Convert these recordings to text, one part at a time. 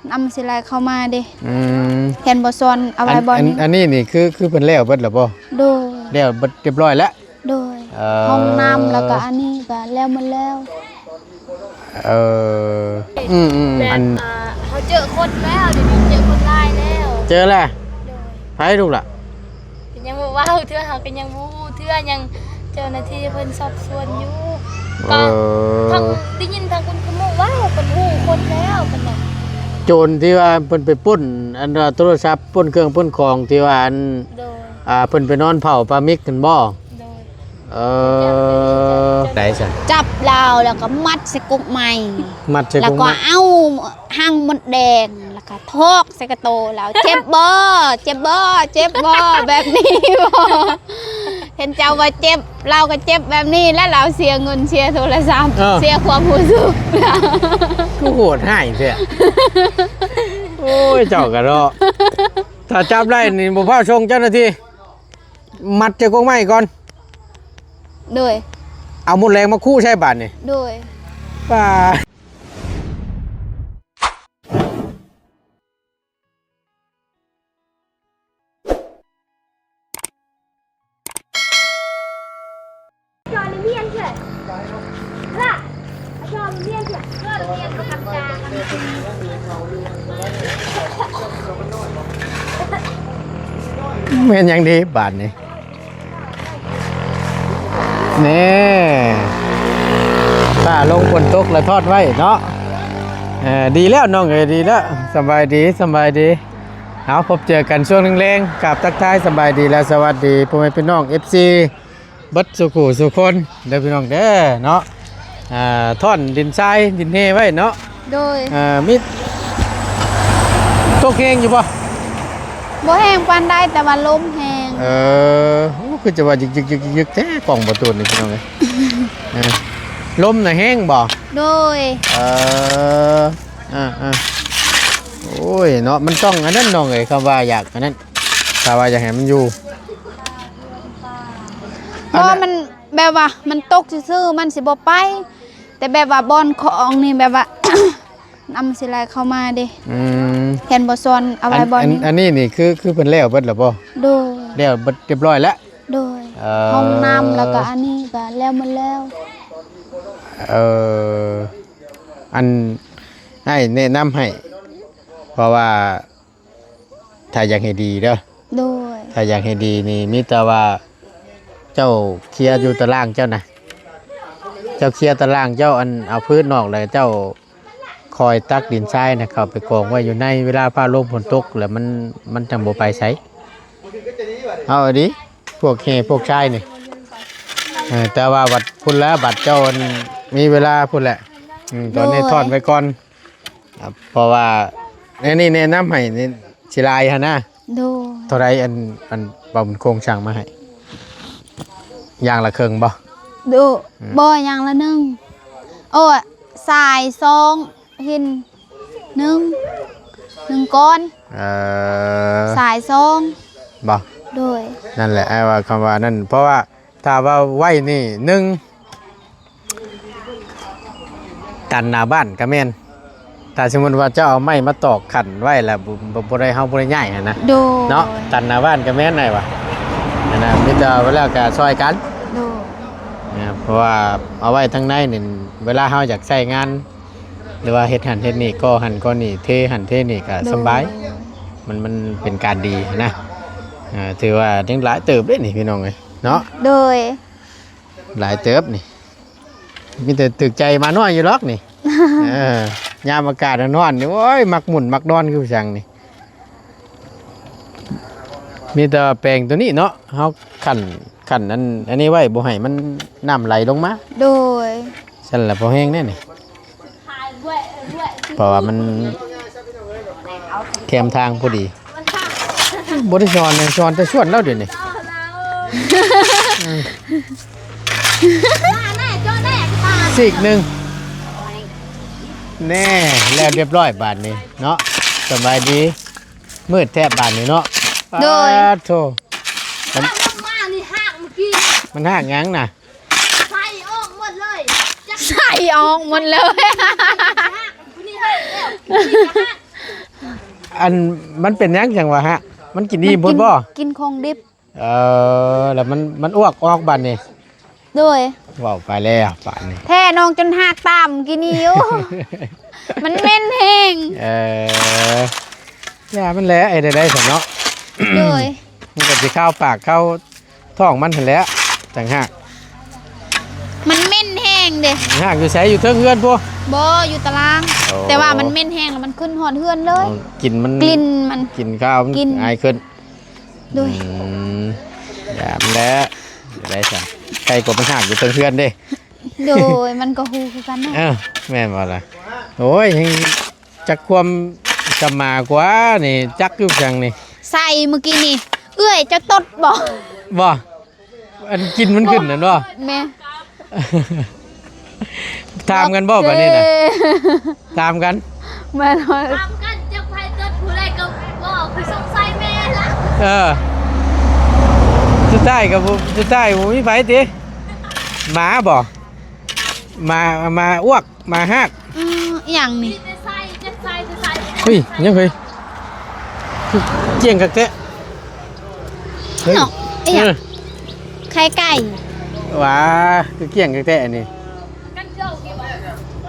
ນ້ຳຊິໄຫຼເຂົ້າມາເດ້. ອືມ ແມ່ນບໍ່ ຊ່ອນເອົາໄວ້ບ່ອນນີ້. ອັນ ອັນນີ້ນີ້ຄື ຄືເພິ່ນແລ້ວເບິດແລ້ວບໍ່? ໂດຍ ແລ້ວເບິດຮຽບຮ້ອຍແລ້ວ. ໂດຍ ເອີ ຫ້ອງນ້ຳ ແລ້ວກໍອັນນີ້ກໍແລ້ວໝົດແລ້ວ. ເອີ ອືມໆ ແບບ ອັນ ເຮົາເຈີຄົນແລ້ວ ດຽວນີ້ເຈີຄົນຫຼາຍແລ້ວ. ເຈີແລ້ວ? ໂດຍ ໃຜລູກລະ? ຍັງບໍ່ເວົ້າເທື່ອ ເຮົາກໍຍັງບໍ່ຮູ້ເທື່ອ ຍັງເຈົ້າໜ້າທີ່ເພິ່ນສອບສວນຢູ່. ເອີ ກໍທາງ ໄດ້ຍິນທາງຄຸນຂະມຸເວົ້າ ເພິ່ນຮູ້ຄົນແລ້ວ ເພິ່ນວ່າ ໂຈນທີ່ວ່າເພິ່ນໄປປຸ້ນ ອັນວ່າໂທລະສັບ ປຸ້ນເຄື່ອງປຸ້ນຂອງ ທີ່ວ່າອັນ ໂດຍ ອ່າ ເພິ່ນໄປນອນເຝົ້າປາມິກຫັ້ນບໍ່? ໂດຍ ເອີ ໃດຊັ້ນ? ຈັບລາວ ແລ້ວກໍມັດໃສ່ກົກໄມ້ ມັດໃສ່ກົກໄມ້ ແລ້ວກໍເອົາຫາງມົດແດງ ແລ້ວກໍຖອກໃສ່ກະໂຕລາວ ເຈັບບໍ່? ເຈັບບໍ່? ເຈັບບໍ່? ແບບນີ້ບໍ່? ເຫັນເຈົ້າວ່າເຈັບ ລາວກໍເຈັບແບບນີ້ ແລ້ວລາວເສຍເງິນ ເສຍໂທລະສັບ ເອີ ເສຍຄວາມຮູ້ສຶກ. ຄືໂຫດຮ້າຍແທ້. ໂອ້ຍ ເຈົ້າກໍເນາະ ຖ້າຈັບໄດ້ນີ້ບໍ່ພາສົ່ງເຈົ້າໜ້າທີ່ ມັດໃສ່ກົກໄມ້ກ່ອນ. ໂດຍ ເອົາມົດແດງມາຄູ່ໃສ່ບາດນີ້. ໂດຍ ປ້າ. ແມ່ນຫຍັງເດບາດນີ້? ແນ່ ຟ້າລົງຝົນຕົກລະທອດໄວ້ເນາະ. ເອີ ດີແລ້ວນ້ອງເອີຍ ດີແລ້ວ. ສະບາຍດີ ສະບາຍດີ. ເອົາ ພົບເຈີກັນຊ່ວງແລງໆ ກາບທັກທາຍສະບາຍດີ ແລະ ສະຫວັດດີພໍ່ແມ່ພີ່ນ້ອງ ເອັຟຊີ ເບິດສູ່ຄູ່ສູ່ຄົນເດີພີ່ນ້ອງເດີເນາະ. ອ່າ ທ້ອນດິນຊາຍດິນເຮໄວ້ເນາະ. ໂດຍ ເອີ ມີຕົກແຮງຢູ່ບໍ່? ບໍ່ແຮງປານໃດ ແຕ່ວ່າລົມແຮງ. ເອີ ໂອ້ ຄືຈະວ່າຍຶກໆໆໆແທ້ ກ້ອງບໍ່ຕູນນີ້ພີ່ນ້ອງເອີຍ. ເອີ ລົມນະແຮງບໍ່? ໂດຍ ເອີ ອ່າໆ ໂອ້ຍເນາະ ມັນຕ້ອງອັນນັ້ນນ້ອງເອີຍ ຄຳວ່າຢາກອັນນັ້ນ ຖ້າວ່າຢາກໃຫ້ມັນຢູ່ ເພາະມັນແບບວ່າມັນຕົກຊື່ໆ ມັນຊິບໍ່ໄປ ແຕ່ແບບວ່າບ່ອນຂອງນີ້ແບບວ່າ ນ້ຳຊິໄຫຼເຂົ້າມາເດ້. ອືມ ແມ່ນບໍ່ ຊ່ອນເອົາໄວ້ບ່ອນນີ້. ອັນ ອັນນີ້ນີ້ຄື ຄືເພິ່ນແລ້ວເບິດແລ້ວບໍ່? ໂດຍ ແລ້ວເບິດຮຽບຮ້ອຍແລ້ວ. ໂດຍ ເອີ ຫ້ອງນ້ຳ ແລ້ວກໍອັນນີ້ກໍແລ້ວໝົດແລ້ວ. ເອີ ອັນ ອ້າຍແນະນຳໃຫ້ ເພາະວ່າ ຖ້າຢາກໃຫ້ດີເດີ ໂດຍ ຖ້າຢາກໃຫ້ດີນີ້ ມີແຕ່ວ່າເຈົ້າເຄຍຢູ່ຕາລ່າງເຈົ້ານະ ເຈົ້າເຄຍຕາລ່າງເຈົ້າ ອັນ ເອົາພື້ນອອກ ແລ້ວເຈົ້າຄ່ອຍຕັກດິນຊາຍນະ ເຂົ້າໄປກອງໄວ້ຢູ່ໃນ ເວລາຟ້າລົງຝົນຕົກ ແລ້ວມັນ ມັນຈັ່ງບໍ່ໄປໃສ. ເອົາດີ ພວກແຮ່ພວກຊາຍນີ້. ເອີ ແຕ່ວ່າບັດພຸ້ນແລ້ວ ບັດເຈົ້າ ອັນ ມີເວລາພຸ້ນແຫຼະ. ອືມ ຕອນນີ້ ໂດຍ ຖອນໄວ້ກ່ອນ. ອ່າ ເພາະວ່າ ອັນນີ້ແນະນຳໃຫ້ນີ້ ຊິຫຼາຍຫັ້ນນະ. ໂດຍ ເທົ່າໃດ ອັນ ອັນ ບ່າວບຸນຄົງສັ່ງມາໃຫ້ ຢ່າງລະເຄິ່ງບໍ່? ໂດຍ ອືມ ບໍ່ ຢ່າງລະໜຶ່ງ. ໂອ້ ສາຍສອງ ຫີນໜຶ່ງ ໜຶ່ງກ້ອນ. ເອີ ສາຍສອງບໍ່? ໂດຍ ນັ້ນແຫຼະ ອ້າຍວ່າຄຳວ່ານັ້ນ ເພາະວ່າ ຖ້າວ່າໄວ້ນີ້ ໜຶ່ງ ຕັນໜ້າບ້ານກໍແມ່ນ. ຖ້າສົມມຸດວ່າເຈົ້າເອົາໄມ້ມາຕອກຂັ້ນໄວ້ແລ້ວ ບໍ່ ບໍ່ ບໍ່ໄດ້ ເຮົາບໍ່ໄດ້ຍ້າຍຫັ້ນນະ. ໂດຍ ເນາະ ຕັນໜ້າບ້ານກໍແມ່ນ ອ້າຍວ່າຫັ້ນນະ. ມີແຕ່ວ່າແລ້ວກໍຊ່ອຍກັນ. ໂດຍ ນະ ເພາະວ່າເອົາໄວ້ທາງໃນນີ້ ເວລາເຮົາຢາກໃຊ້ງານ ຫຼືວ່າເຮັດຫັ້ນເຮັດນີ້ ກໍ່ຫັ້ນກໍ່ນີ້ ເທຫັ້ນເທນີ້ກໍ ໂດຍ ສຳບາຍ. ມັນ ມັນເປັນການດີນະ. ອ່າ ຖືວ່າຍັງຫຼາຍເຕີບເດ້ນີ້ ພີ່ນ້ອງເອີຍເນາະ. ໂດຍ ຫຼາຍເຕີບນີ້ ມີແຕ່ຖືກໃຈໝານ້ອຍຢູ່ດອກນີ້. ເອີ ຍາມອາກາດຮ້ອນໆນີ້ ໂອ້ຍ ມັກໝຸ່ນມັກນອນຄືຫຍັງນີ້. ມີແຕ່ວ່າແປງໂຕນີ້ເນາະ ເຮົາຂັນ ຂັນອັນ ອັນນີ້ໄວ້ ບໍ່ໃຫ້ມັນ ນ້ຳໄຫຼລົງມາ. ໂດຍ ຊັ້ນລະພໍແຮງແດ່ນີ້ ເພາະວ່າມັນແຄມທາງພໍດີ. ບໍ່ໄດ້ສອນ ສອນແຕ່ຊວນແລ້ວດຽວນີ້. ອືມ ຊີກໜຶ່ງ ແນ່ ແລ້ວຮຽບຮ້ອຍບາດນີ້ເນາະ. ສະບາຍດີ. ມືດແທບບາດນີ້ເນາະ. ໂດຍ ປາດໂທ ມັນ ມານີ້ຮາກເມື່ອກີ້ ມັນຮາກຫຍັງນະ? ໄສ້ອອກໝົດເລີຍ ໄສ້ອອກໝົດເລີຍ. ຮາກ ຜູ້ນີ້ຮາກແລ້ວ ຜູ້ນີ້ກໍຮາກ. ອັນ ມັນເປັນຫຍັງຈັ່ງວ່າຮະ? ມັນກິນອີ່ມໂພດບໍ່? ມັນກິນ ກິນຂອງດິບ. ເອີ ແລ້ວມັນ ມັນອວກອອກບາດນີ້. ໂດຍ. ເວົ້າໄປແລ້ວບາດນີ້ ແທ້ນ້ອງຈົນຮາກຕາມກິນນີ້ຢູ່ ມັນເໝັນແຮງ. ເອີ ຢ່າມັນແຫຼະ ເຮັດແນວໃດຊັ້ນເນາະ. ໂດຍ. ມັນກໍຊິຄາວປາກຄາວທ້ອງມັນຫັ້ນແຫຼະ ຕ່າງຫາກ. ມັນເໝັນແຮງເດ້. ຫາກຢູ່ໃສ? ຢູ່ເທິງເຮືອນພຸ້ນ? ບໍ່ ຢູ່ຕາລາງ. ໂອ້ ແຕ່ວ່າມັນເໝັນແຮງແລ້ວມັນຂຶ້ນຮອດເຮືອນເລີຍ. ອໍ ກິ່ນມັນ ກິ່ນມັນ ກິ່ນຄາວມັນ ກິ່ນ ອາຍຂຶ້ນ. ໂດຍ. ອືມ ຢ່າມັນແຫຼະ ໄດ້ຊະ ໄກກວ່າມັນຫາກຢູ່ເທິງເຮືອນເດ້. ໂດຍ. ມັນກໍຮູ້ຄືກັນເນາະ. ເອີ ແມ່ນບໍ່ລະ? ໂອ້ຍ ຍັງຈັກຄວາມສຳມາກວ່ານີ້ ຈັກຢູ່ຫຍັງນີ້. ໃສ່ມື້ກີ້ນີ້ ເອື້ອຍເຈົ້າຕົດບໍ່? ບໍ່. ອັນກິ່ນມັນຂຶ້ນນັ້ນບໍ່? ແມ່ນ. ຖາມກັນບໍ່ບາດນີ້ນະ? ເອີ ຖາມກັນ. ແມ່ນ. ຖາມກັນ ຈັກໃຜຕົດຜູ້ໃດກໍບໍ່ ຄືສົງໄສແມ່ນລະ. ເອີ ສຸດທ້າຍກໍບໍ່ ສຸດທ້າຍບໍ່ມີໃຜຕິ? ໝາບໍ່? ໝາ ໝາອວກ ໝາຮາກ. ອືມ ອີຫຍັງນີ້? ອຸ້ຍ ຫຍັງເຮີ້ຍ ຄືກ້ຽງຄັກແທ້. ເຮີ້ຍ ເນາະ ອີຫຍັງ? ເອີ ໄຂ່ໄກ່. ຫວາ ຄືກ້ຽງຄັກແທ້ອັນນີ້.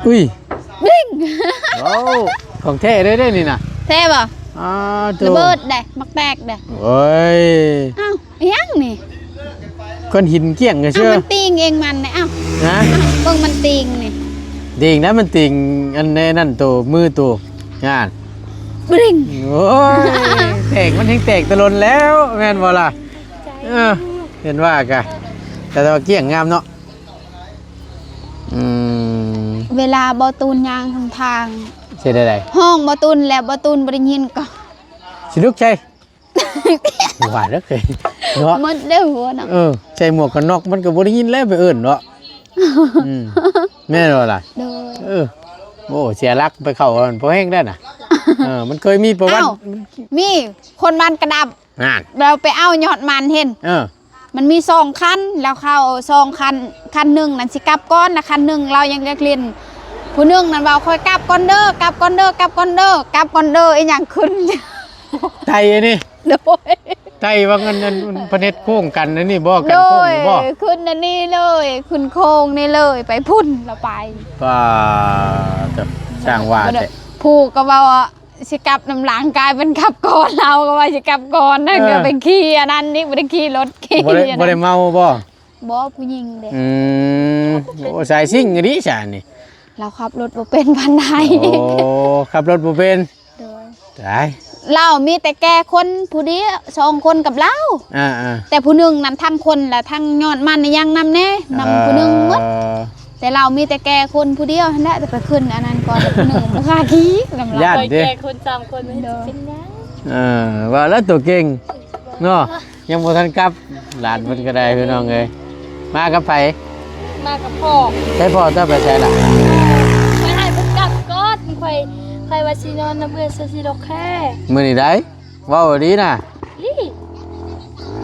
ອຸ້ຍ ບລິງ. ໂອ້ ຂອງແທ້ເລີຍເດ້ນີ້ນະ. ແທ້ບໍ່? ອ້າ ໂທ້ ລະເບີດເດ້ ມັກແຕກເດ້. ໂອ້ຍ ອ້າວ ອີຫຍັງນີ້? ກ້ອນຫີນກ້ຽງກະເຊື່ອ. ອ້າວ ມັນຕີງເອງມັນນະ. ອ້າວ ຮະ? ອ້າວ ເບິ່ງມັນຕີງນີ້. ຕີງນະ ມັນຕີງອັນໃນນັ້ນໂຕ ມືໂຕ ງານ ບລິງ. ໂອ້ຍ ແຕກ ມັນແຮງແຕກແຕ່ດົນແລ້ວ ແມ່ນບໍ່ລະ? ເອີ ເຫັນວ່າກະ ແຕ່ວ່າກ້ຽງງາມເນາະ. ອືມ ເວລາບໍ່ຕູນຍ່າງທາງທາງ ເຮັດແນວໃດ? ຮ້ອງບໍ່ຕູນ ແລ້ວບໍ່ຕູນບໍ່ໄດ້ຍິນກໍ ຊິລຸກໃສ່ ວ່າເດີເນາະ ໝົດເດີຫົວເນາະ. ເອີ ໃສ່ໝວກກັນນັອກມັນກໍບໍ່ໄດ້ຍິນແລ້ວ ໄປເອີ້ນເນາະ. ອືມ ແມ່ນບໍ່ລະ? ໂດຍ. ເອີ ໂອ້ ເສຍຫຼັກໄປເຂົ້າອັນພໍແຮງໄດ້ນະ. ເອີ ມັນເຄີຍມີປະຫວັດ. ອ້າວ ມີຄົນບ້ານກະດຳ ນັ້ນ ລາວໄປເອົາຍອດມັນເຫັນ. ເອີ ມັນມີສອງຄັນ ລາວເຂົ້າສອງຄັນ ຄັນໜຶ່ງນັ້ນຊິກັບກ່ອນ ລະຄັນໜຶ່ງລາວຍັງຢາກຫຼິ້ນ. ຜູ້ໜຶ່ງນັ້ນເວົ້າ ຂ້ອຍກັບກ່ອນເດີ ກັບກ່ອນເດີ ກັບກ່ອນເດີ ກັບກ່ອນເດີ ອີຫຍັງຂຶ້ນ ໄຕອັນນີ້. ໂດຍ. ໄຕວ່າເງິນ ອັນ ເພິ່ນເຮັດໂຄ້ງກັນອັນນີ້ບໍ່? ກັນໂຄ້ງນີ້ບໍ່? ໂດຍ ຂຶ້ນອັນນີ້ເລີຍ ຂຶ້ນໂຄ້ງນີ້ເລີຍ ໄປພຸ້ນລະໄປ. ປ້າ ຊ່າງວ່າແທ້. ຜູ້ກໍເວົ້າວ່າຊິກັບນຳຫຼັງ ກາຍເປັນກັບກ່ອນ ເຮົາກໍວ່າຊິກັບກ່ອນ ນັ້ນ ເອີ ກໍໄປຂີ່ອັນນັ້ນນີ້ ບໍ່ໄດ້ຂີ່ລົດຂີ່ ບໍ່ໄດ້ ບໍ່ໄດ້ເມົາບໍ່? ບໍ່ ຜູ້ຍິງເດ້. ອືມ ໂອ້ ສາຍຊິ່ງອີ່ຫຼີຊະນີ້. ລາວຂັບລົດບໍ່ເປັນປານໃດ. ໂອ້ ຂັບລົດບໍ່ເປັນ. ໂດຍ. ຕາຍ ລາວມີແຕ່ແກ່ຄົນຜູ້ດຽວ ສອງຄົນກັບລາວ. ອ່າໆ ແຕ່ຜູ້ໜຶ່ງນັ້ນທັງຄົນ ແລະທັງຍອດມັນອີ່ຫຍັງນຳແດ່ ນຳ ເອີ ຜູ້ໜຶ່ງໝົດ. ແຕ່ລາວມີແຕ່ແກ່ຄົນຜູ້ດຽວຫັ້ນແຫຼະ ແຕ່ໄປຂຶ້ນອັນນັ້ນກ່ອນ ຜູ້ໜຶ່ງບໍ່ກ້າຂີ່ນຳລາວ. ຢ້ານເດ້ ແກ່ຄົນສາມຄົນມັນ ໂດຍ ຊິເປັນຫຍັງ? ເອີ ວ່າແລ້ວໂຕເກັ່ງເນາະ. ຍັງບໍ່ທັນກັບ ຫຼານເພິ່ນກໍໄດ້ ພີ່ນ້ອງເອີຍ. ມາກັບໃຜ? ມາກັບພໍ່. ໃສພໍ່ເຈົ້າໄປໃສລະ? ຂ້ອຍໃຫ້ເພິ່ນກັບກ່ອນ ຂ້ອຍ ຂ້ອຍວ່າຊິນອນນຳເອື້ອຍຊະຊິດອກແຄ. ມື້ນີ້ໃດ ເວົ້າດີນະ. ນີ້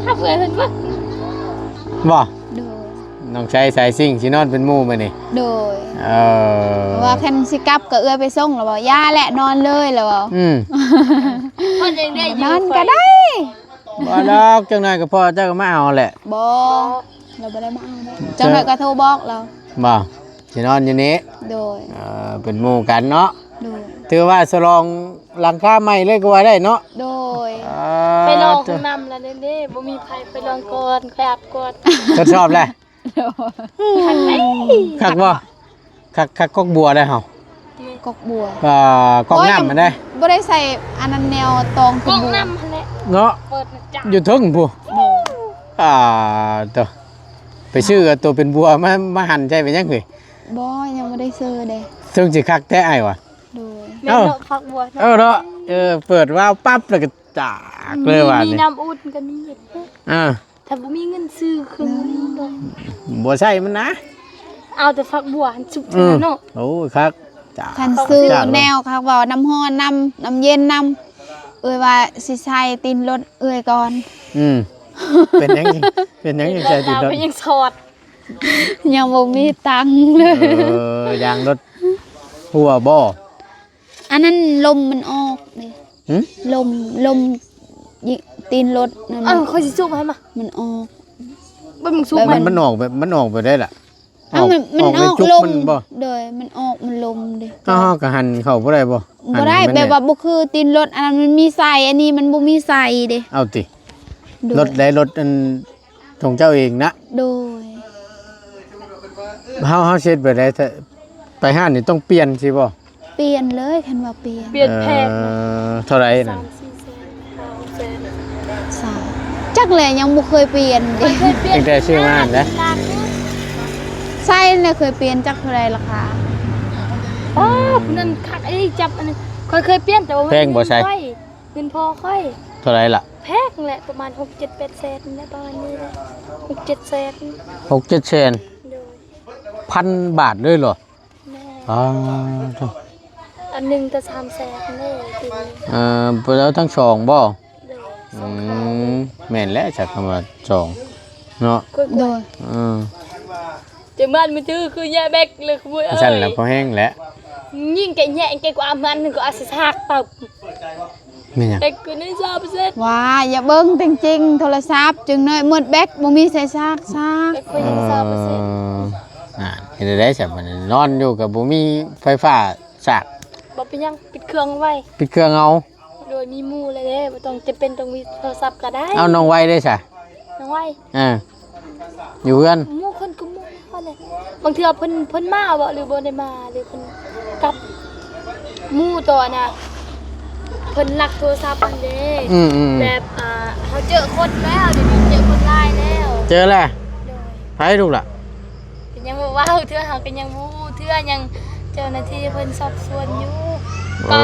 ຖ້າເພື່ອເພິ່ນວ່າ ບໍ່? ໂດຍ. ນ້ອງໄຊສາຍຊິ່ງຊິນອນເປັນໝູ່ມື້ນີ້. ໂດຍ. ເອີ ເພາະວ່າຄັນຊິກັບກໍເອື້ອຍໄປສົ່ງແລ້ວເວົ້າ ຢ່າແຫຼະ ນອນເລີຍແລ້ວເວົ້າ. ອືມ ນອນກໍໄດ້. ບໍ່ດອກ ຈັກໜ້ອຍກໍພໍ່ເຈົ້າກໍມາເອົາແຫຼະ. ບໍ່ ລາວບໍ່ໄດ້ມາເອົາດອກ ຈັກໜ້ອຍກໍໂທບອກລາວ. ບໍ່ ຊິນອນຢູ່ນີ້. ໂດຍ. ເອີ ເປັນໝູ່ກັນເນາະ. ໂດຍ. ຖືວ່າສະຫຼອງຫຼັງຄາໃໝ່ເລີຍກໍວ່າໄດ້ເນາະ. ໂດຍ. ອ່າ ໄປລອງຫ້ອງນ້ຳລະເດ້ ບໍ່ມີໃຜໄປລອງກ່ອນ ຂ້ອຍອາບກ່ອນ. ທົດສອບແຫຼະ. ໂດຍ. ຄັກບໍ່? ຄັກ ຄັກກອກບົວໄດ໋ເຮົາ. ກອກບົວ. ອ່າ ກອກນ້ຳຫັ້ນເດ້. ບໍ່ໄດ້ໃສ່ອັນນັ້ນ ແນວຕອງ ກອກນ້ຳຫັ້ນແຫຼະເນາະ. ເປີດ ຢູ່ເທິງພຸ້ນ. ໂດຍ. ອ່າ ໂຕ ໄປຊື້ເອົາໂຕເປັນບົວມາ ມາຫັ່ນໃສ່ເປັນຫຍັງເຮີ້ຍ? ບໍ່ ຍັງບໍ່ໄດ້ຊື້ເດ້. ເທິງຊິຄັກແທ້ອ້າຍວ່າ. ໂດຍ. ແມ່ນເນາະ ເອົ້າ ພັກບົວ. ເອີເນາະ ເອີ ເປີດວາວປັບແລ້ວກໍຈາກເລີຍວ່າ ມີ ມີນ້ຳອຸ່ນກໍມີ. ອ່າ ຖ້າບໍ່ມີເງິນຊື້ເຄື່ອງ ບໍ່ໃຊ້ມັນນະ ເອົາແຕ່ຝັກບົວຫັ້ນຊຸບ ເອີ ເນາະ. ໂອ້ຍ ຄັກ ຄັນຊື້ແນວຄັກ ເວົ້ານ້ຳຮ້ອນນຳ ນ້ຳເຢັນນຳ ເອື້ອຍວ່າຊິໃສ່ຕີນລົດເອື້ອຍກ່ອນ. ອືມ ເປັນຫຍັງ ເປັນຫຍັງຈັ່ງໃສ່ຕີນລົດ? ຍັງຊອດ ຍັງບໍ່ມີຕັງເລີຍ. ເອີ ຢາງລົດຮົ່ວບໍ່? ອັນນັ້ນລົມມັນອອກເດ້. ຫື? ລົມ ລົມ ຍິ ຕີນລົດນັ້ນ ເອີ ຂ້ອຍຊິສູບໃຫ້ມາ ມັນອອກ ເບິ່ງສູບ ມັນ ມັນອອກແບບ ມັນອອກແບບໃດລະ? ເອົ້າ ອອກ ມັນ ມັນອອກ ອອກໃນຈຸກ ລົມ ມັນບໍ່? ໂດຍ ມັນອອກ ມັນລົມເດ້. ເຮົາ ເຮົາກໍຫັນເຂົ້າບໍ່ໄດ້ບໍ່? ບໍ່ໄດ້ ຫັນໃຫ້ມັນ ແບບວ່າບໍ່ຄືຕີນລົດ ອັນນັ້ນມັນມີໄສ້ ອັນນີ້ມັນບໍ່ມີໄສ້ເດ້. ເອົາຕິ ໂດຍ ລົດໃດ ລົດອັນຂອງເຈົ້າເອງນະ? ໂດຍ ເຮົາ ເຮົາເຊັດແບບໃດ? ໄປຮ້ານນີ້ຕ້ອງປ່ຽນຊິບໍ່? ປ່ຽນເລີຍ ຄັນວ່າປ່ຽນ ປ່ຽນແຜກ ເອີ ເທົ່າໃດນັ້ນ? ສາມສີ່ແສນ ຫ້າຫົກແສນ ສາມ ຈັກແຫຼະ ຍັງບໍ່ເຄີຍປ່ຽນເດ້. ຕັ້ງແຕ່ຊື້ມາຫັ້ນແຫຼະ ໃຊ້ນະ ເຄີຍປ່ຽນ ຈັກເທົ່າໃດລາຄາ. ອໍ ຜູ້ນັ້ນຄັກອີ່ຫຼີ ຈັບອັນນີ້ ຂ້ອຍເຄີຍປ່ຽນ ແຕ່ວ່າມັນ ແພງບໍ່ໃຊ້? ເງິນພໍ່ຂ້ອຍ ເທົ່າໃດລະ? ແພງແຫຼະ ປະມານຫົກເຈັດແປດແສນນີ້ແຫຼະ ປະມານນີ້ແຫຼະ ຫົກເຈັດແສນ ຫົກເຈັດແສນ ໂດຍ ພັນບາດເລີຍເຫລອ? ແມ່ນ ປາໂທ້ ອັນໜຶ່ງກໍສາມແສນເດ້ປີນີ້. ເອີ ແລ້ວທັງສອງບໍ່? ໂດຍ ອືມ ສອງຂ້າງ ແມ່ນແຫຼະ ຈັກຄຳວ່າສອງເນາະ. ໂດຍ ເອີ ຈັ່ງບ້ານມັນຖືຄືຍາແບັກເລີຍ ຂະໂມຍເອີຍ ຊັ້ນແຫຼະ ພໍແຮງແຫຼະ ຍິງແກະແຍະແກກວ່າມັນກໍອາດຊິສາກຕັບ. ແມ່ນຫຍັງ? ແບັກຄືໜຶ່ງ ສອງເປີເຊັນ ວ້າ ຢ່າເບິ່ງແຕ່ງຈິງ ໂທລະສັບ ຈຶ່ງໜ້ອຍໝົດແບັກ ບໍ່ມີໃສສາກ ສາກ ແບັກຂ້ອຍຍັງ ເອີ ສອງເປີເຊັນ. ອ່າ ເຮັດໄດ້ໃດຊັ້ນ ບາດນີ້ນອນຢູ່ກໍບໍ່ມີໄຟຟ້າສາກ. ບໍ່ເປັນຫຍັງ ປິດເຄື່ອງໄວ້ ປິດເຄື່ອງເອົາ. ໂດຍ ມີໝູ່ແລ້ວເດ້ ບໍ່ຕ້ອງຈຳເປັນຕ້ອງມີໂທລະສັບກໍໄດ້. ເອົາ ນ້ອງໄວເດ້ຊະ? ນ້ອງໄວ ເອີ ຢູ່ເຮືອນ ໝູ່ຄົນກໍໝູ່ເຮົາແຫຼະ. ບາງເທື່ອເພິ່ນ ເພິ່ນມາບໍ່ ຫຼືບໍ່ໄດ້ມາ ຫຼືເພິ່ນກັບ ໝູ່ຕອນນະ ເພິ່ນລັກໂທລະສັບຫັ້ນເດ້. ອືມໆໆ ແບບ ອ່າ ເຮົາເຈີຄົນແລ້ວ ດຽວນີ້ເຈີຄົນຫຼາຍແລ້ວ. ເຈີແລ້ວ? ໂດຍ. ໃຜລູກລະ? ກໍຍັງບໍ່ເວົ້າເທື່ອ ເຮົາກໍຍັງບໍ່ຮູ້ເທື່ອຫຍັງ ເຈົ້າໜ້າທີ່ເພິ່ນສອບສວນຢູ່. ເອີ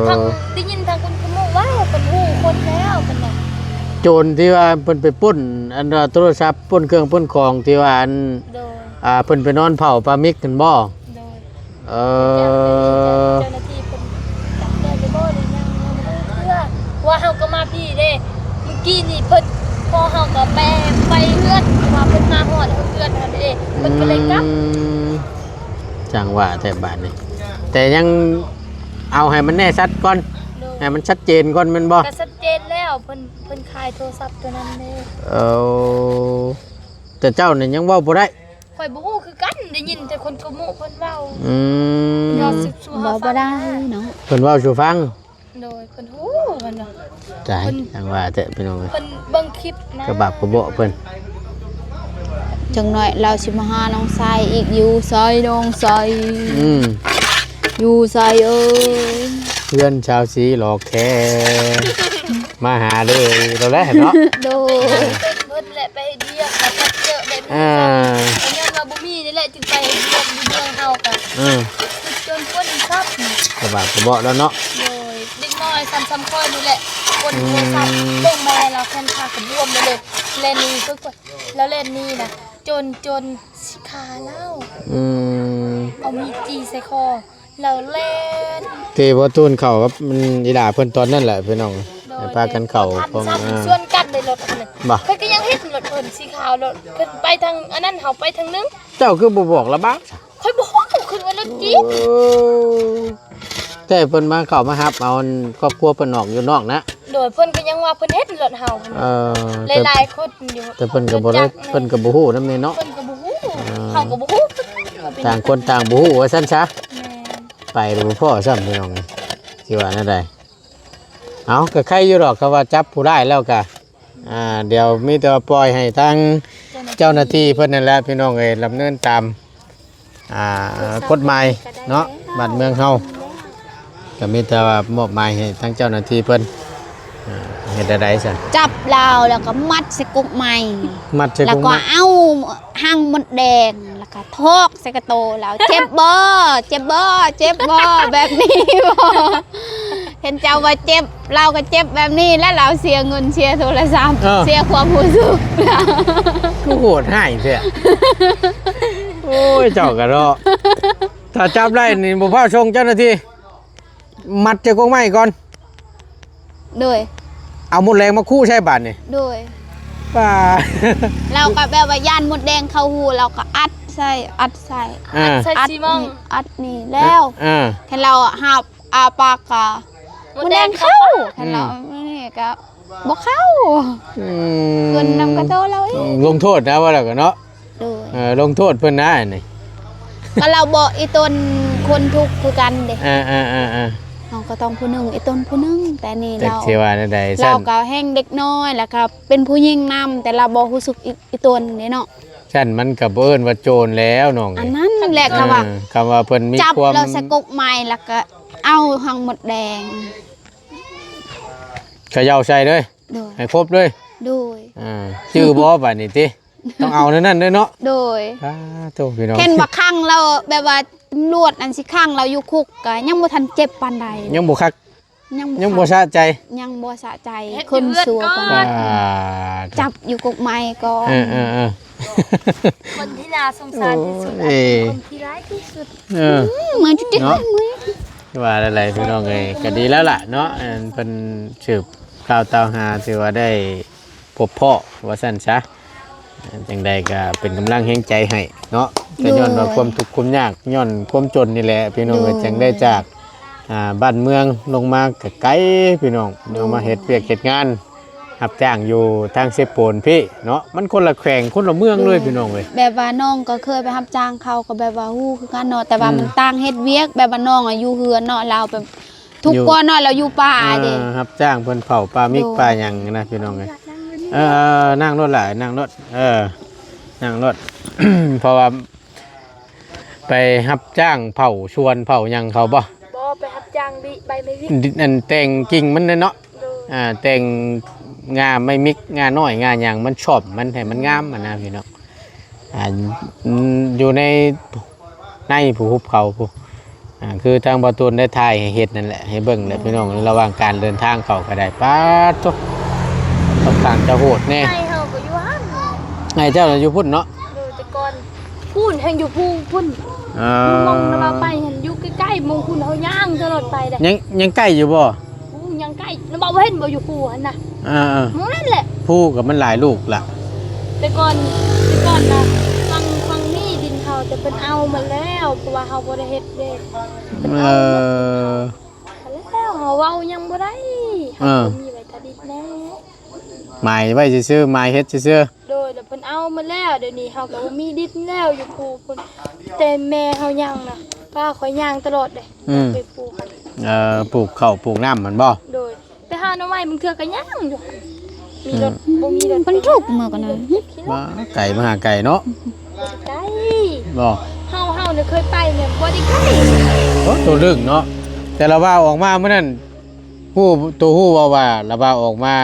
ກໍທາງ ໄດ້ຍິນທາງຄົນຂະໂມຍເວົ້າ ເພິ່ນຮູ້ຄົນແລ້ວ ເພິ່ນວ່າ ໂຈນທີ່ວ່າເພິ່ນໄປປຸ້ນ ອັນວ່າໂທລະສັບ ປຸ້ນເຄື່ອງປຸ້ນຂອງ ທີ່ວ່າ ອັນ ໂດຍ ອ່າ ເພິ່ນໄປນອນເຝົ້າປາມິກຫັ້ນບໍ່? ໂດຍ. ເອີ ເຈົ້າໜ້າທີ່ເພິ່ນຈັບໄດ້ຫຼືບໍ່ ຫຼືຍັງ ຍັງບໍ່ຮູ້ເທື່ອ ເພາະວ່າເຮົາກໍມາພີ້ເດ້. ມື້ກີ້ນີ້ເພິ່ນ ພໍ່ເຮົາກໍໄປ ໄປເຮືອນ ເພາະວ່າເພິ່ນມາຮອດເຮືອນຫັ້ນເດ້ ເພິ່ນກໍເລີຍກັບ. ອືມ ຈັ່ງວ່າແທ້ບາດນີ້ ແຕ່ຍັງເອົາໃຫ້ມັນແນ່ຊັດກ່ອນ. ໂດຍ. ໃຫ້ມັນຊັດເຈນກ່ອນແມ່ນບໍ່? ກໍຊັດເຈນແລ້ວ ເພິ່ນ ເພິ່ນຂາຍໂທລະສັບຕົວນັ້ນເດ້. ເອົາ ແຕ່ເຈົ້ານີ້ຍັງເວົ້າບໍ່ໄດ້. ຂ້ອຍບໍ່ຮູ້ຄືກັນ ໄດ້ຍິນແຕ່ຄົນຂະໂມຍເພິ່ນເວົ້າ. ອືມ ເວົ້າສູ່ ເວົ້າບໍ່ໄດ້ເນາະ ເພິ່ນເວົ້າສູ່ຟັງ. ໂດຍ ເພິ່ນຮູ້ ເພິ່ນວ່າ ຕາຍ ເພິ່ນ ຈັ່ງວ່າແທ້ພີ່ນ້ອງເອີຍ ເພິ່ນເບິ່ງຄລິບນະ ກະບາບກະເບາະເພິ່ນ. ຈັກໜ້ອຍລາວຊິມາຫານ້ອງຊາຍອີກ ຢູ່ໃສນ້ອງຊາຍ? ອືມ ຢູ່ໃສເອີຍ? ເຮືອນຊາວສີຫຼອກແທ້ ມາຫາເລີຍ ເອົາແຫຼະເນາະ. ໂດຍ ເພິ່ນ ເພິ່ນແຫຼະໄປເຮັດວຽກ ແລ້ວກໍເຈີແບບນີ້ ອ່າ ກໍຍ້ອນວ່າບໍ່ມີນີ້ແຫຼະ ຈຶ່ງໄປເຮັດວຽກຢູ່ເມືອງເຮົາກະ ເອີ ຈົນຄົນຊັບ ກະບາກກະເບາະແລ້ວເນາະ. ໂດຍ ເດັກນ້ອຍສ່ຳ ສ່ຳຂ້ອຍນີ້ແຫຼະ ຄົນ ອືມ ຄົນຊັບ ເບິ່ງແມ່ລາວແຂນຂາກະບວມເລີຍ ແລ່ນໜີເພິ່ນ ລາວແລ່ນໜີນະ ຈົນ ຈົນຊິຂ້າລາວ. ອືມ ເອົາມີດຈີ່ໃສ່ຄໍ ລາວແລ່ນ ເຕະບອລຕູນເຂົ້າກັບ ອືມ ອີຫຼ້າເພິ່ນຕອນນັ້ນແຫຼະພີ່ນ້ອງ. ໂດຍ ໃຫ້ພາກັນເຂົ້າ ບໍ່ທັນ ຂອງ ຊ້ຳ ອ່າ ຊວນກັນເລີຍລົດອັນນັ້ນ ບໍ່ ຂ້ອຍກໍຍັງເຫັນລົດເພິ່ນສີຂາວ ລົດເພິ່ນໄປທາງອັນນັ້ນ ເຮົາໄປທາງໜຶ່ງ. ເຈົ້າຄືບໍ່ບອກລະບາກ? ຂ້ອຍບໍ່ຮູ້ ຄືວ່າລົດຈີ່ ໂອ້ ແຕ່ເພິ່ນມາເຂົ້າມາຮັບເອົາຄອບຄົວເພິ່ນອອກຢູ່ນອກນະ. ໂດຍ ເພິ່ນກໍຍັງວ່າເພິ່ນເຫັນລົດເຮົາ ເອີ ແຕ່ຫຼາຍໆຄົນຢູ່ ແຕ່ເພິ່ນກໍບໍ່ໄດ້ ລົດຈັກ ເພິ່ນກໍບໍ່ຮູ້ນຳນີ້ເນາະ ເພິ່ນກໍບໍ່ຮູ້ ເອີ ເຮົາກໍບໍ່ຮູ້ ຕ່າງຄົນຕ່າງບໍ່ຮູ້ວ່າຊັ້ນຊະ. ແມ່ນ ໄປແລ້ວບໍ່ພໍ້ຊ້ຳພີ່ນ້ອງ ຊິວ່າແນວໃດ? ເອົາ ກໍໄຄຢູ່ດອກ ຄຳວ່າຈັບຜູ້ຮ້າຍແລ້ວກໍ ອ່າ ດຽວມີແຕ່ວ່າປ່ອຍໃຫ້ທາງເຈົ້າໜ້າທີ່ເພິ່ນນັ້ນແຫຼະພີ່ນ້ອງເອີຍ ດຳເນີນຕາມ ອ່າ ກົດໝາຍເນາະ ບ້ານເມືອງເຮົາ ກໍມີແຕ່ວ່າມອບໝາຍໃຫ້ທາງເຈົ້າໜ້າທີ່ເພິ່ນ ອ່າ ເຮັດແນວໃດຊັ້ນ? ຈັບລາວແລ້ວກໍມັດໃສ່ກົກໄມ້ ມັດໃສ່ ແລ້ວກໍ ກົກໄມ້ ເອົາ ຮັງມົດແດງ ແລ້ວກໍຖອກໃສ່ກະໂຕລາວ ເຈັບບໍ່? ເຈັບບໍ່? ເຈັບບໍ່? ແບບນີ້ບໍ່? ເຫັນເຈົ້າວ່າເຈັບ ລາວກໍເຈັບແບບນີ້ ແລະລາວເສຍເງິນ ເສຍໂທລະສັບ ເອີ ເສຍຄວາມຮູ້ສຶກ. ຄືໂຫດຮ້າຍແທ້ ໂອ້ຍ ເຈົ້າກໍເນາະ. ຖ້າຈັບໄດ້ນີ້ບໍ່ພາສົ່ງເຈົ້າໜ້າທີ່ ມັດໃສ່ກົກໄມ້ກ່ອນ. ໂດຍ ເອົາມົດແດງມາຄູໃສ່ບາດນີ້. ໂດຍ ປ້າ ລາວກໍແບບວ່າຢ້ານມົດແດງເຂົ້າຫູ ລາວກໍອັດໃສ່ ອັດໃສ່ ອ່າ ອັດໃສ່ ອັດ ຊີມອງ ອັດນີ້ແລ້ວ ອ່າ ຄັນລາວຫາ ອ້າປາກກະ ມດແດງເຂົ້າ ຄັນເຮົາ ອືມ ນີ້ກໍບໍ່ເຂົ້າ ອືມ ເພິ່ນນຳກະໂຕລາວເອງ ລົງໂທດນະ ວ່າແລ້ວກໍເນາະ ໂດຍ ເອີ ລົງໂທດເພິ່ນນະອັນນີ້ ກໍລາວບໍ່ ອີຕົນຄົນທຸກຄືກັນເດ້ ເອີໆໆໆ ເຮົາກໍຕ້ອງຜູ້ໜຶ່ງ ອີຕົນຜູ້ໜຶ່ງ ແຕ່ນີ້ ຈັກ ລາວ ຊິວ່າແນວໃດ ລາວກໍແຮ່ງເດັກນ້ອຍ ແລ້ວກໍເປັນຜູ້ຍິງນຳ ແຕ່ລາວບໍ່ຮູ້ສຶກ ອີ ອີຕົນເດ້ເນາະ ຊັ້ນມັນກໍບໍ່ເອີ້ນວ່າໂຈນແລ້ວນ້ອງ ອັນນັ້ນແຫຼະ ເອີ ຄຳວ່າ ຄຳວ່າເພິ່ນມີ ຈັບ ຄວາມ ແລ້ວໃສ່ກົກໄມ້ ແລ້ວກໍເອົາຮັງມົດແດງ ເຂົາເຍົາໃສ່ເລີຍ ໂດຍ ໃຫ້ຄົບເລີຍ ໂດຍ ອ່າ ຈື່ບໍ່ບາດນີ້ຕິ ຕ້ອງເອົາແນວນັ້ນເດີເນາະ ໂດຍ ສາທຸ ພີ່ນ້ອງ ເຫັນວ່າຂັງລາວ ແບບວ່າຕຳຫຼວດອັນຊິຂັງລາວຢູ່ຄຸກ ກໍຍັງບໍ່ທັນເຈັບປານໃດ ຍັງບໍ່ຄັກ ຍັງບໍ່ ຍັງບໍ່ສະໃຈ ຍັງບໍ່ສະໃຈ ຄົນຊົ່ວປານນັ້ນ ອ່າ ຈັບຢູ່ກົກໄມ້ກໍ ເອີໆໆ ຄົນທີ່ໜ້າສົງສານທີ່ສຸດ ໂອ້ຍ ຄົນທີ່ຮ້າຍທີ່ສຸດ ເອີ ອືມ ເມື່ອຍຈຸດໆ ເນາະ ເມື່ອຍ ວ່າຫຼາຍໆ ພີ່ນ້ອງເອີຍ ກໍດີແລ້ວລະເນາະ ອັນເພິ່ນສືບຂ່າວຕາມຫາ ຖືວ່າໄດ້ພົບພໍ້ວ່າຊັ້ນຊະ ຈັ່ງໃດກໍເປັນກຳລັງແຮງໃຈໃຫ້ເນາະ ກໍຍ້ອນວ່າ ໂດຍ ຄວາມທຸກຄວາມຍາກ ຍ້ອນຄວາມຈົນນີ້ແຫຼະ ພີ່ນ້ອງເອີຍ ໂດຍ ຈຶ່ງໄດ້ຈາກ ອ່າ ບ້ານເມືອງລົງມາໄກໆ ພີ່ນ້ອງ ໂດຍ ເອົາມາເຮັດວຽກເຮັດງານ ຮັບຈ້າງຢູ່ທາງເຊໂປນພີ້ເນາະ ມັນຄົນລະແຂວງຄົນລະເມືອງເລີຍ ໂດຍ ພີ່ນ້ອງເອີຍ ແບບວ່ານ້ອງກໍເຄີຍໄປຮັບຈ້າງເຂົາ ກໍແບບວ່າຮູ້ຄືກັນເນາະ ແຕ່ວ່າ ອືມ ມັນຕ່າງເຮັດວຽກ ແບບວ່ານ້ອງອະຢູ່ເຮືອນເນາະ ລາວແບບທຸກກວ່າເນາະ ລາວຢູ່ປ່າເດ້ ເອີ ຮັບຈ້າງເພິ່ນເຝົ້າປ່າມິກ ໂດຍ ປ່າຫຍັງນະ ພີ່ນ້ອງເອີຍ ເອີ ນັ່ງໂລດຫຼາຍ ນັ່ງໂລດ ເອີ ນັ່ງໂລດ ເພາະວ່າ ໄປຮັບຈ້າງເຜົາສວນເຜົາຫຍັງເຂົາບໍ່? ບໍ່ ໄປຮັບຈ້າງລິໃບໄມ້ວິກ ອັນແຕ່ງກິ່ງມັນແຫຼະເນາະ ໂດຍ ອ່າ ແຕ່ງງ່າໄມ້ມິກ ງ່ານ້ອຍ ງ່າຫຍັງ ມັນຊອມມັນໃຫ້ມັນງາມຫັ້ນນະພີ່ນ້ອງ ອ່າ ຢູ່ໃນ ໃນພູ ຫຸບເຂົາພູ ອ່າ ຄືທາງບ່າວຕູນໄດ້ຖ່າຍໃຫ້ເຫັນນັ້ນແຫຼະ ໃຫ້ເບິ່ງແຫຼະ ພີ່ນ້ອງ ລະຫວ່າງການເດີນທາງເຂົາກໍໄດ້ ປາດໂທ້ ຂ້ອນຂ້າງຈະໂຫດແດ່ ໃຫ້ເຮົາກໍຢູ່ຫັ້ນ ໃຫ້ເຈົ້ານະຢູ່ພຸ້ນເນາະ ໂດຍ ແຕ່ກ່ອນ ພຸ້ນ ແຮ່ງຢູ່ພູພຸ້ນ ເອີ ຢູ່ໝ່ອງນະວ່າໄປຫັ້ນ ຢູ່ໃກ້ໆ ໝ່ອງພຸ້ນ ເຮົາຍ່າງຕະຫຼອດໄປເດ້ ຍັງ ຍັງໃກ້ຢູ່ບໍ່? ພູຍັງໃກ້ ນະວ່າບໍ່ເຫັນບໍ່ ຢູ່ພູຫັ້ນນະ ເອີໆ ໝ່ອງນັ້ນແຫຼະ ພູກໍມັນຫຼາຍລູກລະ ແຕ່ກ່ອນ ແຕ່ກ່ອນນະ ຝັ່ງ ຝັ່ງນີ້ດິນເຮົາ ແຕ່ເພິ່ນເອົາໝົດແລ້ວ ເພາະວ່າເຮົາບໍ່ໄດ້ເຮັດເດ້ ເອີ ແລ້ວເຮົາເວົ້າຫຍັງບໍ່ໄດ້ ເອີ ເຮົາບໍ່ມີໄວ້ທາດິດແນ່ ໝາຍໄວ້ຊື່ໆ ໝາຍເຮັດຊື່ໆ ໂດຍ ແລ້ວເພິ່ນເອົາໝົດແລ້ວ ດຽວນີ້ເຮົາກໍບໍ່ມີດິນແລ້ວຢູ່ພູພຸ້ນ ແຕ່ແມ່ເຮົາຍ່າງນະ ພາຂ້ອຍຍ່າງຕະຫຼອດເດ້ ອືມ ໄປປູກຫັ້ນ ເອີ ປູກເຂົ້າປູກນ້ຳຫັ້ນບໍ່? ໂດຍ ໄປຫາໜໍ່ໄມ້ບາງເທື່ອກໍຍ່າງຢູ່ ມີລົດ ອືມ ບໍ່ມີລົດ ມັນທຸກມື້ກ່ອນນະ ບໍ່ ໄກ ມາຫາໄກເນາະ ບໍ່ໄດ້ໄກ ບໍ່ ເຮົາ ເຮົານີ້ເຄີຍໄປນີ້ບໍ່ໄດ້ໄກ ໂອ້ ໂຕເລິກເນາະ ແຕ່ລະວ່າອອກມາມື້ນັ້ນ ຮູ້ ໂຕຮູ້ບໍ່ວ່າລະວ່າອອກມາ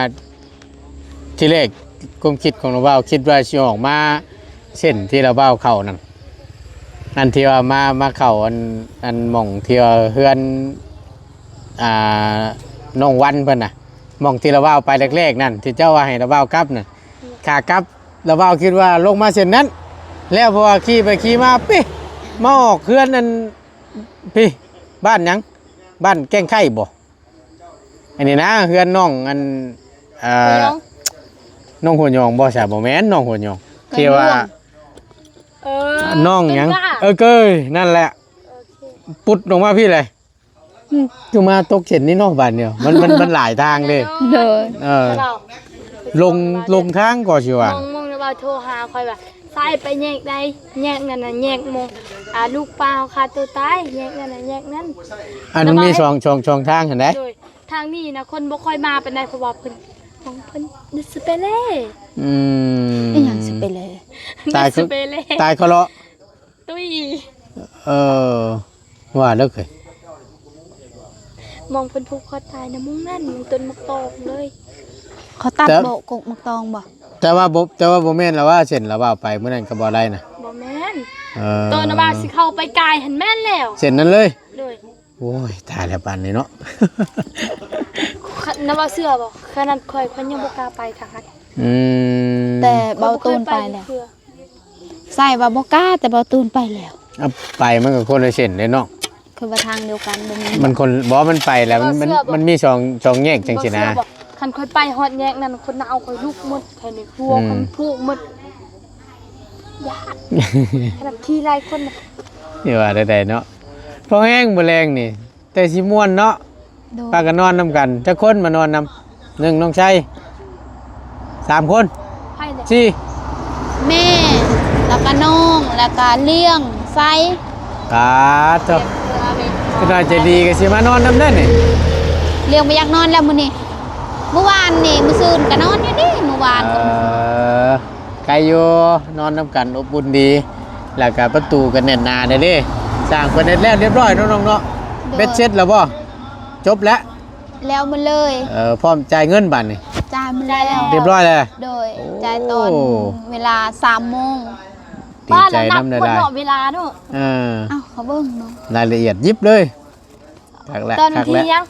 ທີແລກຄວາມຄິດຂອງລາວບ່າວ ຄິດວ່າຊິອອກມາເສັ້ນທີ່ລາວບ່າວເຂົ້ານັ້ນ ອັນທີ່ວ່າມາ ມາເຂົ້າອັນ ອັນໝ່ອງທີ່ວ່າເຮືອນ ອ່າ ນ້ອງວັນເພິ່ນນະ ໝ່ອງທີ່ລາວບ່າວໄປແລກໆນັ້ນ ທີ່ເຈົ້າວ່າໃຫ້ລາວບ່າວກັບນະ ຂາກັບລາວບ່າວຄິດວ່າລົງມາເສັ້ນນັ້ນ ແລ້ວເພາະວ່າຂີ່ໄປຂີ່ມາ ປິ ມາອອກເຮືອນອັນ ປິ ບ້ານຫຍັງ ບ້ານແກ້ງໄຂ່ບໍ່? ອັນນີ້ນະ ເຮືອນນ້ອງອັນ ເອີ ຫົວຫຍອງ ນ້ອງຫົວຫຍອງບໍ່ຊະ? ບໍ່ແມ່ນນ້ອງຫົວຫຍອງ ທີ່ວ່າ ເອີ ນ້ອງຫຍັງ ຕົ້ນກ້າ ເອີ ເກີຍ ນັ້ນແຫຼະ ໂອເຄ ປຸດລົງມາພີ້ເລີຍ ອືມ ຄືມາຕົກເສັ້ນນີ້ເນາະ ບາດນີ້ ມັນ ມັນ ມັນຫຼາຍທາງເດ້ ໂດຍ ເອີ ລົງ ລົງທາງກໍຊິວ່າ ມອງ ມອງແລ້ວວ່າໂທຫາຂ້ອຍວ່າ ຊ້າຍໄປແຍກໃດ ແຍກນັ້ນນະ ແຍກໝ່ອງ ອ່າ ລູກປາເຮົາຂ້າຕົວຕາຍ ແຍກນັ້ນນະ ແຍກນັ້ນ ອັນມັນມີສອງ ສອງ ສອງທາງຫັ້ນເດ້ ໂດຍ ທາງນີ້ນະ ຄົນບໍ່ຄ່ອຍມາປານໃດ ເພາະວ່າເພິ່ນ ຂອງເພິ່ນ ດິສເປເລ ອືມ ອີຫຍັງສະເປເລ ຕາຍ ດິສເປເລ ຕາຍຄະເລາະ ຕຸ້ຍ ເອີ ວ່າເລີຍ ມອງເພິ່ນຜູກຄໍຕາຍນະ ມຸງນັ້ນ ມຸງຕົ້ນໝາກຕອງເລີຍ ເຂົາຕັດ ແຕ່ ບໍ່ ກົກໝາກຕອງບໍ່? ແຕ່ວ່າບໍ່ ແຕ່ວ່າບໍ່ແມ່ນລະວ່າ ເສັ້ນລະວ່າໄປມື້ນັ້ນກັບບໍ່ໄດ້ນະ ບໍ່ແມ່ນ ເອີ ຕອນວ່າຊິເຂົ້າໄປກາຍຫັ້ນແມ່ນແລ້ວ ເສັ້ນນັ້ນເລີຍ ໂດຍ ໂອ້ຍ ຕາຍແລ້ວປານນີ້ເນາະ ນະວ່າເຊື່ອບໍ່? ຂະໜາດຂ້ອຍ ຂ້ອຍຍັງບໍ່ກ້າໄປທາງຫັ້ນ ອືມ ແຕ່ເບົາຕູນໄປແລ້ວ ຂ້ອຍບໍ່ເຄີຍໄປຈັກເທື່ອ ໃຊ່ວ່າບໍ່ກ້າ ແຕ່ເບົາຕູນໄປແລ້ວ ເອົາ ໄປມັນກໍຄົນລະເສັ້ນເດ້ເນາະ ຄືວ່າທາງດຽວກັນບໍ່ແມ່ນ ມັນຄົນ ບໍ່ ມັນໄປແລ້ວ ມັນ ມັນ ເຈົ້າເຊື່ອບໍ່ ມັນມີສອງ ສອງແຍກຈັ່ງຊີ້ນະ ເຈົ້າເຊື່ອບໍ່ ຄັນຂ້ອຍໄປຮອດແຍກນັ້ນ ຄົນໜາວຂ້ອຍລຸກໝົດ ແຖວນີ້ຫົວ ອືມ ຄົນຜູກໝົດ ຢ້ານ ຂະໜາດຂີ່ຫຼາຍຄົນນະ ຊິວ່າແນວໃດເນາະ ພໍແຮງມື້ແລງນີ້ ແຕ່ຊິມ່ວນເນາະ ໂດຍ ພາກັນນອນນຳກັນ ຈັກຄົນມານອນນຳ? ໜຶ່ງ ນ້ອງໄຊ ສາມຄົນ ໃຜແຫຼະ? ສີ່ ແມ່ ແລ້ວກະນ້ອງ ແລ້ວກະລ້ຽງ ໄຊ ປາດໂທ້ ຈັກໜ່ອຍໃຈດີກໍຊິມານອນນຳເດ້ນີ້ ລ້ຽງບໍ່ຢາກນອນແລ້ວມື້ນີ້ ມື້ວານນີ້ ມື້ຊືນກໍນອນຢູ່ນີ້ ມື້ວານກໍ ເອີ ໃກ້ຢູ່ ນອນນຳກັນອົບອຸ່ນດີ ແລ້ວກະປະຕູກໍແໜ້ນໜາແດ່ເດ້ ສ້າງເພິ່ນເຮັດແລ້ວຮຽບຮ້ອຍເນາະນ້ອງເນາະ ໂດຍ ເບັດເສັດແລ້ວບໍ່? ຈົບແລ້ວ ແລ້ວໝົດເລີຍ ເອີ ພ້ອມຈ່າຍເງິນບາດນີ້ ຈ່າຍໝົດແລ້ວ ຮຽບຮ້ອຍແລ້ວ ໂດຍ ໂອ້ ຈ່າຍຕອນເວລາສາມໂມງ ດີໃຈນຳຫຼາຍໆ ເນາະ ເວລາເນາະ ເອີ ເອົ້າ ເຂົາເບິ່ງເນາະ ລາຍລະອຽດຍິບເລີຍ ຄັກແລ້ວ ຕອນວັນທີຫຍັງ?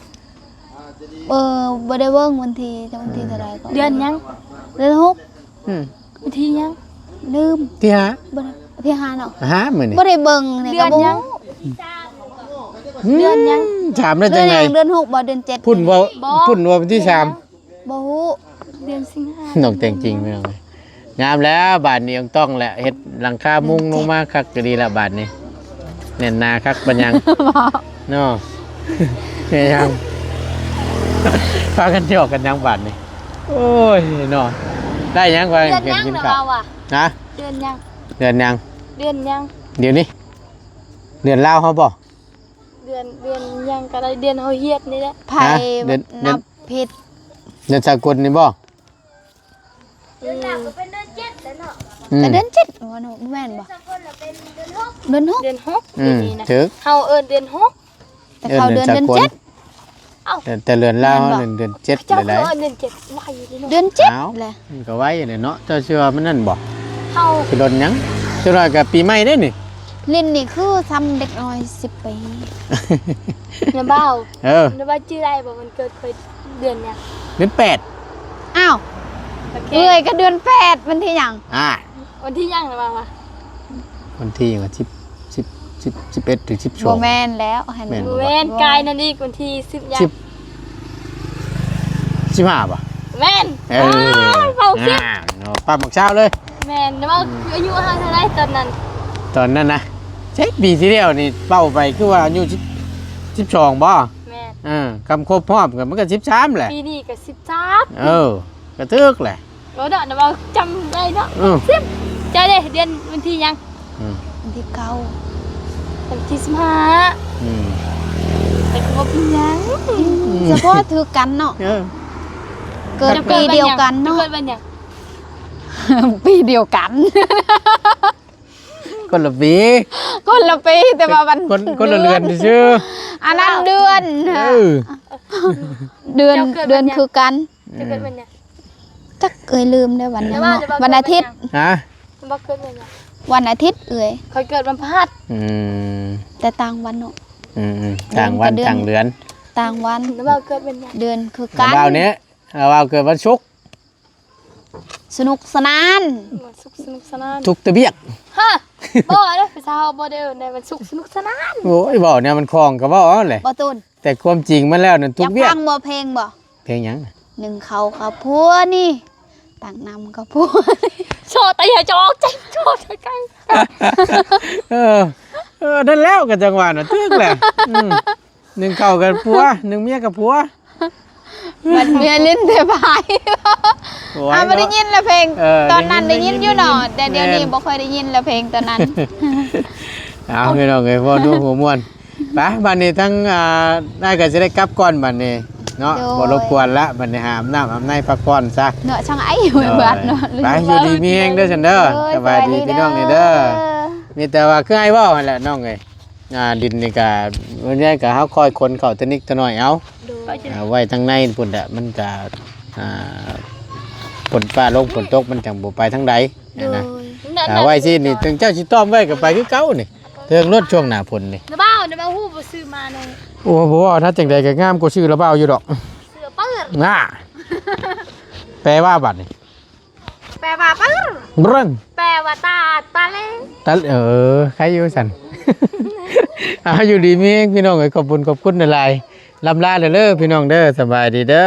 ເອີ ບໍ່ໄດ້ເບິ່ງວັນທີ ວັນທີເທົ່າໃດກໍ ເດືອນຫຍັງ? ເດືອນຫົກ ອືມ ວັນທີຫຍັງ? ລືມ ທີຫ້າ ບໍ່ໄດ້ ທີຫ້າເນາະ ຫ້າມື້ນີ້ ບໍ່ໄດ້ເບິ່ງນີ້ກໍບໍ່ຮູ້ ເດືອນຫຍັງ? ອືມ ເດືອນຫຍັງ? ຖາມໄດ້ຈັ່ງໃດ? ເດືອນຫຍັງ? ເດືອນຫົກບໍ່? ເດືອນເຈັດ ພຸ້ນບໍ່? ພຸ້ນບໍ່? ວັນທີສາມ ບໍ່ຮູ້ ເດືອນສິງຫາ ນ້ອງແຕ່ງຈິງພີ່ນ້ອງ ງາມແລ້ວບາດນີ້ ອອງຕ້ອງແຫຼະ ເຮັດຫຼັງຄາມຸງລົງມາຄັກກໍດີລະບາດນີ້ ແໜ້ນໜາຄັກປານຫຍັງ ເນາະ ແມ່ນຫຍັງ ພາກັນຫຍອກກັນຫຍັງບາດນີ້ ໂອ້ຍເນາະ ໄດ້ຫຍັງວ່າ ເດືອນຫຍັງ ກິນເຂົ້າ ນະວ່າ ຮະ ເດືອນຫຍັງ? ເດືອນຫຍັງ? ເດືອນຫຍັງ? ດຽວນີ້ ເດືອນລາວເຮົາບໍ່? ເດືອນ ເດືອນຫຍັງກໍໄດ້ ເດືອນເຮົາຮຽນນີ້ແຫຼະ ໃຜ ຮະ ເດືອນ ນັບຜິດ ເດືອນສາກົນນີ້ບໍ່? ອືມ ເດືອນລາວກໍເປັນເດືອນເຈັດແຫຼະເນາະ ອືມ ກໍເດືອນເຈັດ ບໍ່ແມ່ນບໍ່? ສາກົນລະເປັນເດືອນຫົກ ເດືອນຫົກ ເດືອນຫົກ ອືມ ປີນີ້ນະ ຖືກ ເຮົາເອີ້ນເດືອນຫົກ ແຕ່ເຂົາເດືອນ ເດືອນ ເດືອນເຈັດ ເອົ້າ ແຕ່ ແຕ່ເດືອນລາວ ແມ່ນບໍ່? ເດືອນ ເດືອນເຈັດ ເຈົ້າ ແລ້ວ ເອີ້ນເດືອນເຈັດ ໄວຢູ່ເດເນາະ ເດືອນເຈັດ ເອົ້າ ແຫຼະ ມັນກໍໄວແຫຼະເນາະ ເຈົ້າຊິວ່າມັນນັ້ນບໍ່? ເຮົາ ຊິດົນຫຍັງ? ຈັກໜ່ອຍກໍປີໃໝ່ເດ້ນີ້ ຫຼິ້ນນີ້ຄືຊ່ຳເດັກນ້ອຍສິບປີ ນ້າບ່າວ ເອີ ນ້າບ່າວຈື່ໄດ້ບໍ່ ວັນເກີດຂ້ອຍເດືອນຫຍັງ? ເດືອນແປດ ອ້າວ ໂອເຄ ເອື້ອຍກໍເດືອນແປດ ວັນທີຫຍັງ? ອ່າ ວັນທີຫຍັງລະວ່າ ວັນທີຫຍັງ ສິບ ສິບ ສິບ ສິບເອັດ ຫຼື ສິບສອງ ບໍ່ແມ່ນແລ້ວ ຫັ້ນ ແມ່ນບໍ່ ບໍ່ແມ່ນ ກາຍນັ້ນອີກ ວັນທີສິບຫຍັງ ສິບ ສິບຫ້າບໍ່? ແມ່ນ ເອີ ອ້າວ ເວົ້າຜິດ ອ່າ ເນາະ ປາບບັກຊາວເລີຍ ແມ່ນ ແຕ່ວ່າອາຍຸເຮົາເທົ່າໃດຕອນນັ້ນ? ຕອນນັ້ນນະ ເຈັດປີທີ່ແລ້ວນີ້ ເວົ້າໄປຄືວ່າອາຍຸສິບ ສິບສອງບໍ່? ແມ່ນ ເອີ ຄຳຄົບຮອບກໍມັນກໍສິບສາມແຫຼະ ປີນີ້ກໍສິບສາມ ເອີ ກໍຖືກແຫຼະ ໂອ້ເນາະ ເວົ້າຈຳໄດ້ເນາະ ອືມ ສິບ ເຈົ້າເດ້ ເດືອນວັນທີຫຍັງ? ອືມ ວັນທີເກົ້າ ວັນທີສິບຫ້າ ອືມ ແຕ່ກໍບໍ່ເປັນຫຍັງ ອືມ ສະເພາະຖືກກັນເນາະ ເອີ ເກີດປີດຽວກັນເນາະ ເຈົ້າເກີດວັນຫຍັງ? ປີດຽວກັນ ຄົນລະປີ ຄົນລະປີ ແຕ່ວ່າວັນ ຄົນ ຄົນລະເດືອນຊື່ໆ ອັນນັ້ນເດືອນ ເອີ ເດືອນ ເດືອນຄືກັນ ເຈົ້າເກີດວັນຫຍັງ? ຈັກເອື້ອຍລືມແລ້ວ ວັນຫຍັງເນາະ ວັນອາທິດ ຮະ ບໍ່ເກີດວັນຫຍັງ? ວັນອາທິດເອື້ອຍ ຂ້ອຍເກີດວັນພະຫັດ ອືມ ແຕ່ຕ່າງວັນເນາະ ອືມໆ ຕ່າງວັນ ຕ່າງເດືອນ ຕ່າງວັນ ແລ້ວວ່າເກີດວັນຫຍັງ? ເດືອນຄືກັນ ແລ້ວວ່ານີ້ ແລ້ວວ່າເກີດວັນສຸກ ສະໜຸກສະໜານ ວັນສຸກສະໜຸກສະໜານ ທຸກແຕ່ວຽກ ຮະ ບໍ່ເດ້ ພາສາເຮົາບໍ່ໄດ້ເອີ້ນໃດ ວັນສຸກສະໜຸກສະໜານ ໂອ້ຍ ເວົ້າແນວມັນຄ່ອງກໍເວົ້າເອົາແຫຼະ ບໍ່ໂຕນ ແຕ່ຄວາມຈິງມັນແລ້ວນັ້ນທຸກວຽກ ຢາກຟັງບໍ່ເພງບໍ່? ເພງຫຍັງ? ໜຶ້ງເຂົ້າກັບຜົວນີ້ ຕັກນ້ຳກັບຜົວນີ້ ໂຊຕະຢາຈອກໃຈ ໂຊຕະກັງ ເອີ ເອີ ນັ້ນແລ້ວ ກໍຈັ່ງວ່ານະ ຖືກແຫຼະ ອືມ ໜຶ້ງເຂົ້າກັບຜົວ ໜຶ້ງເມຍກັບຜົວ ບັດເມຍຫຼິ້ນແຕ່ບາຍ ໂອ້ຍ ອ້າວ ບໍ່ໄດ້ຍິນລະເພງ ເອີ ຕອນນັ້ນໄດ້ຍິນຢູ່ເນາະ ໄດ້ຍິນ ແຕ່ດຽວນີ້ ແມ່ນ ບໍ່ຄ່ອຍໄດ້ຍິນລະເພງຕອນນັ້ນ ເອົາ ພີ່ນ້ອງເອີຍ ເວົ້າດູຫົວມ່ວນ ໄປ ບັດນີ້ທາງ ອ່າ ອ້າຍກໍຊິໄດ້ກັບກ່ອນບັດນີ້ເນາະ ໂດຍ ບໍ່ລົບກວນລະ ບັດນີ້ຫາອາບນ້ຳອາບໃນພັກຜ່ອນຊະເນາະ ຊ່າງໄອ້ ໂດຍ ເບິດເນາະ ໄປ ຢູ່ດີມີແຮງເດີຊັ້ນເດີ ໂດຍ ສະບາຍດີ ສະບາຍດີ ພີ່ນ້ອງນີ້ເດີ ເດີ ມີແຕ່ວ່າຄືອ້າຍເວົ້າຫັ້ນແຫຼະນ້ອງເອີຍ ອ່າ ດິນນີ້ກະ ສ່ວນໃຫຍ່ກະເຮົາຄ່ອຍຂົນເຂົ້າແຕ່ນິດແຕ່ໜ້ອຍເອົາ ໂດຍ ອ່າ ໄວ້ທາງໃນພຸ້ນແຫຼະ ມັນກະ ອ່າ ຝົນຟ້າລົງຝົນຕົກມັນຈັ່ງບໍ່ໄປທາງໃດ ໂດຍ ນະ ອ່າ ໄວ້ຊີ້ນີ້ ເຖິງເຈົ້າຊິຕ້ອມໄວ້ກໍໄປຄືເກົ່ານີ້ ເທິງລົດຊ່ວງໜ້າຝົນນີ້ ນະບ່າວ ນະບ່າວ ຮູ້ບໍ່ ຊື້ມາໃນ ໂອ້ ບໍ່ວ່ານະ ຈັ່ງໃດກໍງາມກວ່າຊື່ລະບ່າວຢູ່ດອກ ເສືອເປີດ ນະ ແປວ່າບັດນີ້ ແປວ່າປຶ້ງ ບຶ້ງ ແປວ່າຕາ ຕາເລ ຕາ ເອີ ໃຄຢູ່ຊັ້ນ ເອົາ ຢູ່ດີມີແຮງ ພີ່ນ້ອງເອີຍ ຂອບຄຸນ ຂອບຄຸນຫຼາຍໆ ລ່ຳລາເດີ ພີ່ນ້ອງເດີ ສະບາຍດີເດີ.